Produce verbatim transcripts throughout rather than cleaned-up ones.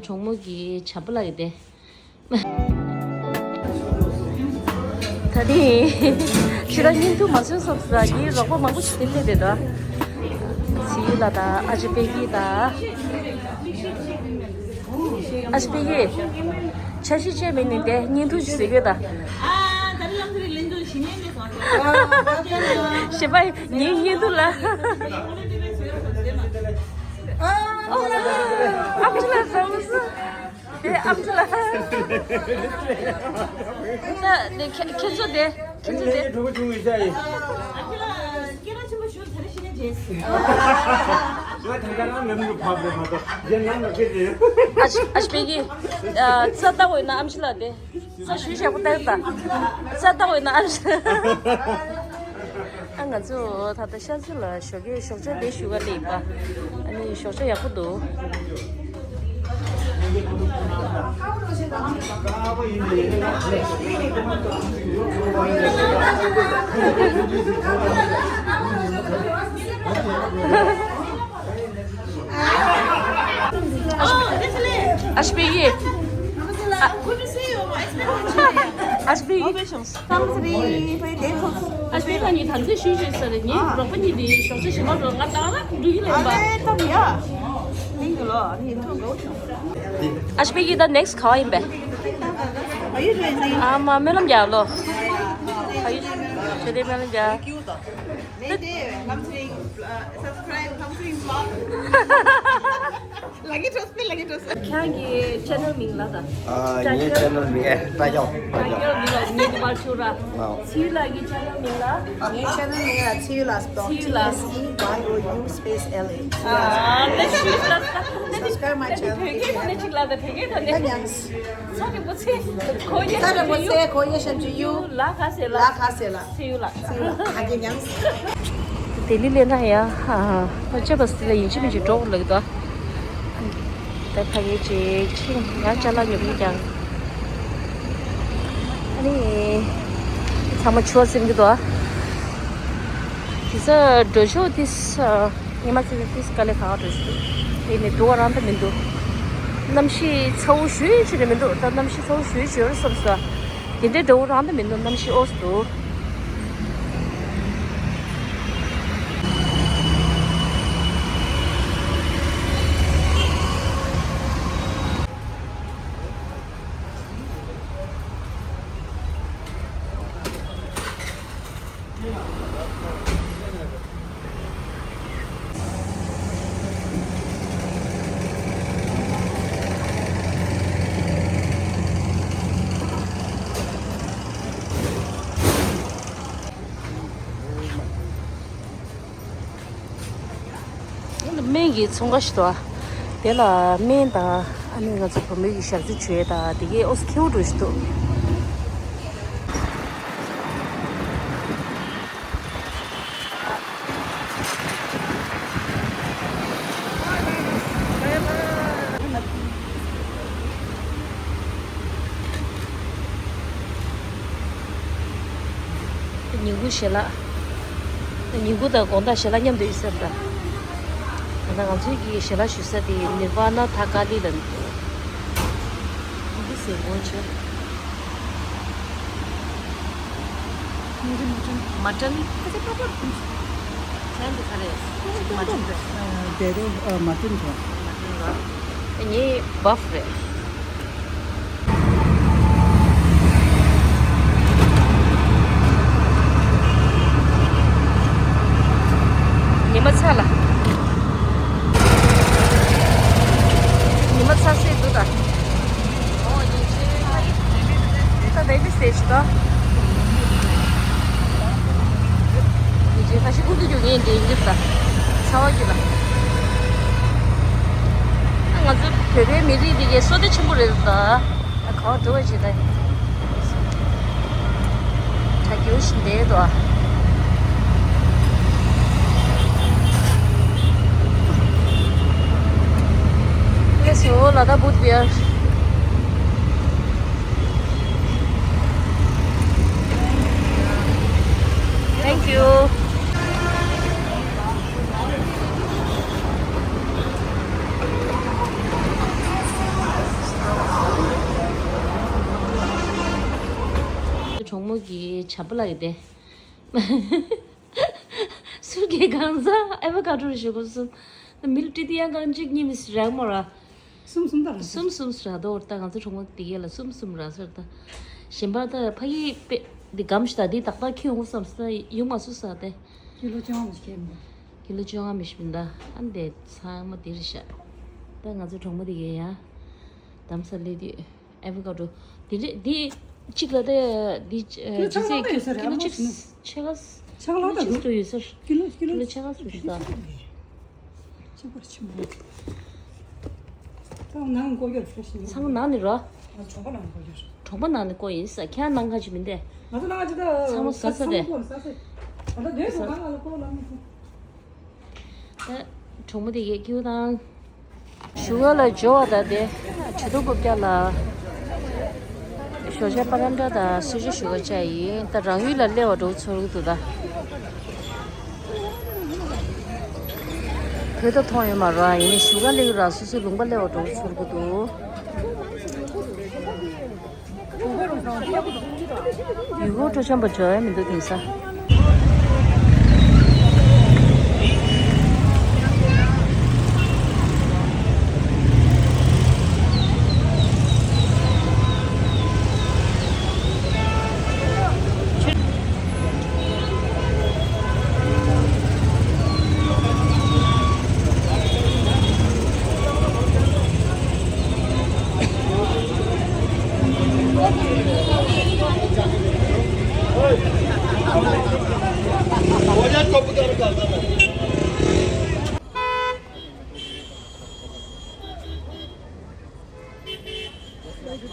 གྲོགས་མོ་གི་བྱམས་པ་ལགས་ཀྱི་དེ། ད་ནི་ཕྱི་ལ་བརྙན་ཐུང་མ་བཟོས་སོང་ཟེར་གྱི་རོགས་པ་མང་པོ་ཞིག་དེ་སླེབས་བསྡད་འདུག་ཚེ་ཡུལ་ལགས་དང་ཨ་ཅེ་པེ་ཀི་དང་། ཨ་ཅེ་པེ་ཀི། འཆར་གཞི་བཅས་མེད་ནི་དེ་བརྙན་ཐུང་ཞིག་བཟོས་ཡོད་ད། ཞེས་པ་ངའི་བརྙན་ཐུང་ལ། ཨ་མ་ཅི་ལ་བཟང་སོང་། དེ་ཨ་མ་ལ། ད་དེ་ཁྱེད་ཁྱེད་ཚོ་དེ་ཁྱེད་ཚོ་དེ། གྲོགས་པོ་ཆུང་ངུ་ཤ་ཡི། ང་ད་ལྟ་རང་ལམ་དུ་བབས་རེད་མ་གཏོགས་གཞན་ལམ་ལ་ཁེལ་རེད། ཨ་ཤི་ཨ་ཤི་པེ་ཀི། ས་ལྟ་བ་ཡིན་ན་ཨ་མ་ཤི་ལ་དེ། ས་ཞུ་ཞག་པོ་ལྟ་ཡོད་ད། ས་ལྟ་བ་ཡིན་ན་ཨ་མ་ཤི། ཨ་ང་ཚོ་ད་ལྟ་ཤར་རྩེ་ལ་ཞོགས་ཀས་ཞོགས་ཇ་ལས་ཞུ་ག་སླེབས་པ། ཨ་ནི་ཞོགས་ཇ་ཡག་པོ་འདུག་ཨ་ཤི་པེ་ཀི། ཨ་ཤི་པེ་ཀི། ཨ་ཤི་པེ་ཀི་ལགས་ནི་དམ་ཚིག་ཞུས་བྱས་ཟེར་ནས་རོགས་པ་གཉིས་དེ་ཞོགས་ཇ་ཞིམ་པོ་འགྲོ་ང་ཏང་ར་འགྲོ་གི་ལབ་པ། ཨ་ཤི་པེ་ཀི་ད་next ག་བ་ཡིན་པས། ཨ་མ་སྨོན་ལམ་རྒྱག་ལོ། ཨ་ཡུ་ཇོ་དེ་སྨོན་ལམ་རྒྱག་ཁྱེད་ཀྱི་channel མིང་ལ་ད། ཨ། ངའི་channel མིང་ཨེ་བཀྲ་ཤིས་བཀྲ་ཤིས་མིང་ལ་ཉེ་དུ་བར་ཆུ་ར། ཚེ་ཡུལ་ལགས་ཀྱི་channel མིང་ལ། ངའི་channel མིང་ལ་ཚེ་ཡུལ་ལགས་སོ། ཚེ་ཡུལ་ལགས། T S E Y O U space L A། ཚེ་ཡུལ་ལགས། Subscribe my channel if you haven't. ད་ཉམས། ཚ་རིང་པོ་ཚེ། ཁོ་ཡེ་ཚ་རིང་པོ་ཚེ་ཁོ་ཡེ་ཤམ་ཅི་ཡུ། ལ་ཁ་སེ་ལ། ལ་ཁ་སེ་ལ། ཚེ་ཡུལ་ལགས། ཚེ་ཡུལ་ལགས། ཨ་ཀེ་ཉམས། ལྡི་ལི་སླེབས་ན་ཡ། ཨ་ཅེ་བ་སི་ལ་ཡིན་གཅིག་མིན་གཅིག་འགྲོ་དགོས་ལབ་ཀྱི་འདུག་ད་ཕ་གི་ཅིག་ཕྱིན་ཡང་ཅ་ལག་ཉོ་གི་ཀྱང་། ཨ་ནི། ཚང་མ་ཆུ་བ་སིམ་གྱི་འདུག་དེ་ཚོ་འགྲོ་ཤོག་དེ་ཚོ་ཉི་མ་ཚེ་དེ་ཚོ་དཀའ་ལས་ཁག་འགྲོ་ཤོག་དེ་ནི་སྡུག་པ་རང་ད་མི་འདུག་གནམ་གཤིས་ཚ་བོ་ཞེ་ཅིག་རེད་མི་འདུག་ད་གནམ་གཤིས་ཚ་བོ་ཞེ་ཅིག་ཡོད་རེད་བསམ་སོང་། དེ་འདྲའི་འདྲ་བོ་རང་ད་མི་འདུག་གནམ་གཤིས་འོ་ཙམ་འདུག་སྨན་གྱི་ཚོང་ཁང་ཞིག་འདུག་དེ་ལ་སྨན་དང་ཨ་ནི་ང་ཚོ་བུ་མོའི་གི་ཞག་རྩི་བྱོས་དང་དེ་གའི་ཨོ་སི་ཁེའུ་འགྲོ་ཞིག་འདུག་ཉིན་གུང་ཞལ་ལག་ཉིན་གུང་དང་དགོང་དག་ཞལ་ལག་མཉམ་དུ་ཡོད་ས་རེད་ད། ད་ང་ཚོའི་གི་ཞལ་ལག་ཞུ་ས་དེ་ནིར་ཝ་ན་ཐ་ཀ་ལི་ལ་འདུག་འདི་ཟས་གོང་ཆེ། མ་ཊན། ཁ་ཆེ་པ་པ། ཁྱེད་འདི་ག་རེ། མ་ཊན་རེད། དེ་རུ་མ་ཊན་རེད། མ་ཊན་རེད། ངའི་བྷབ་རེད། ཉི་མ་ཚ་ལ། ཉི་མ་ཚ་སེ་འདུག་ད། ད་བེ་བི་སི་ཊེ་ཇི་དང་། ཡིན་གཅིག་ཁ་ཤས་ཀུན་ཏུ་རྒྱུག་ངེས་འདི་ཡིན་གྱི་ད། ཚ་བ་རྒྱུག་ལ། ང་ཚོ་བོད་པའི་མི་རིགས་འདི་གའི་བསོད་བདེ་ཆེན་པོ་རེད་ད། ག་བ་འགྲོ་བ་བྱེད་ད། ད་རྒྱུག་བཞིན་བསྡད་འདུག Yes, you all are the boot bear. Thank you. མོ་གི་བྱམས་པ་ལགས་ཀྱི་དེ། སུར་གྱི་གང་ཟ་ཨེ་བ་ཀ་ཀྲོ་རེ་ཞུ་གོ་གསུམ། མི་ལ་ཏི་ཏི་ཡང་གང་གཅིག་གཉིས་མི་སྲ་མོ་ར། གསུམ་གསུམ་དང་། གསུམ་གསུམ་སྲ་དོ་ད་ང་ཚོ་གྲོང་པ་དེ་གས་ལ་གསུམ་གསུམ་ར་སོར་ད། གཞན་པ་ད་ཕ་གི་པེ་འདི་གམ་ཞིག་ད་འདི་ཏག་ཏག་ཁྱི་འོང་བསམ་སོ་ཡོང་མ་སུ་ས་དེ། ཀི་ལོ་བཅོ་ལྔ་མི་ཤེས་མི་འདུག་ཀི་ལོ་བཅོ་ལྔ་མི་ཤེས་མི་འདུག་ཨ་འདི་ཚང་མ་འདི་རེད་ཤག་ད་ང་ཚོ་གྲོང་པ་དེ་གས་ཡ། དམ་ས་ལེ་དུས། ཨེ་བོ་ཀ་ཌོ། དེ་འདྲ་འདི་གཅིག་ལ་དེ་འདི་ཇི་སྲིད་ཀི་ལོ་གཅིག་ཕྱེད་ཀ་ཕྱེད་ཀ་ཙམ་ཡོད་ས་རེད། ཀི་ལོ་ཕྱེད་ཀ་ཙམ་ཞིག་ད། ཁྱད་པར་ཆེན་པོ། ད་ནང་བསྐོར་རྒྱུ་རེད། ཚང་མ་ནང་ནས་རོ། གྲོང་པ་ནང་བསྐོར་རྒྱུ་རེད། གྲོང་པ་ནང་ནས་བསྐོར་ཡིན་ས་ཁྱེད་ནང་ཁ་ཅིག་མིན་ཏེ། ང་ཚོ་ནང་ཅི་ད་ཚང་མ་ཟ་ས་དེ། ཚང་མ་བསྐོར་ས་ས་ས། ད་ལྟ་སྡོད་ས་ནང་ང་ལ་བསྐོར་ལ་མི་ཚོ། ད་གྲོང་པ་དེ་གའི་ཀིའུ་དང་། བཞུགས་སྒར་ལ་འབྱོར་བ་དང་དེ་བྲེལ་ཐོག་རྐུབ་བཀྱག་ལ། ཞོགས་ཇ་པ་རན་ཊ་དང་སུ་ཇི་ཞུ་ག་བཅའ་ཡིན། ད་རང་ཡུལ་ལ་སླེབས་པ་འདྲ་བོ་ཚོར་གི་འདུག་ད་བོད་ད་མཐོང་ཡོད་མ་རེད། ཡིན་ནའི་བཞུགས་སྒར་སླེབས་ཀྱི་ར་སོ་སོའི་ལུང་པ་སླེབས་པ་འདྲ་བོ་ཚོར་གི་འདུག་ཡུལ་སྐོར་སྤྲོ་འཆམ་པ་འཇོག་ཡ་མི་འདུག་དེང་སང་།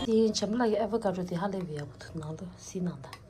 དེ་བྱམས་ལགས་ཀྱི་ཨེ་བོ་ཀ་ཌོ་དེ་ཧ་ལས་པའི་ཡག་པོ་འདུག་ནང་དུ་བསིལ་ནང་དང་།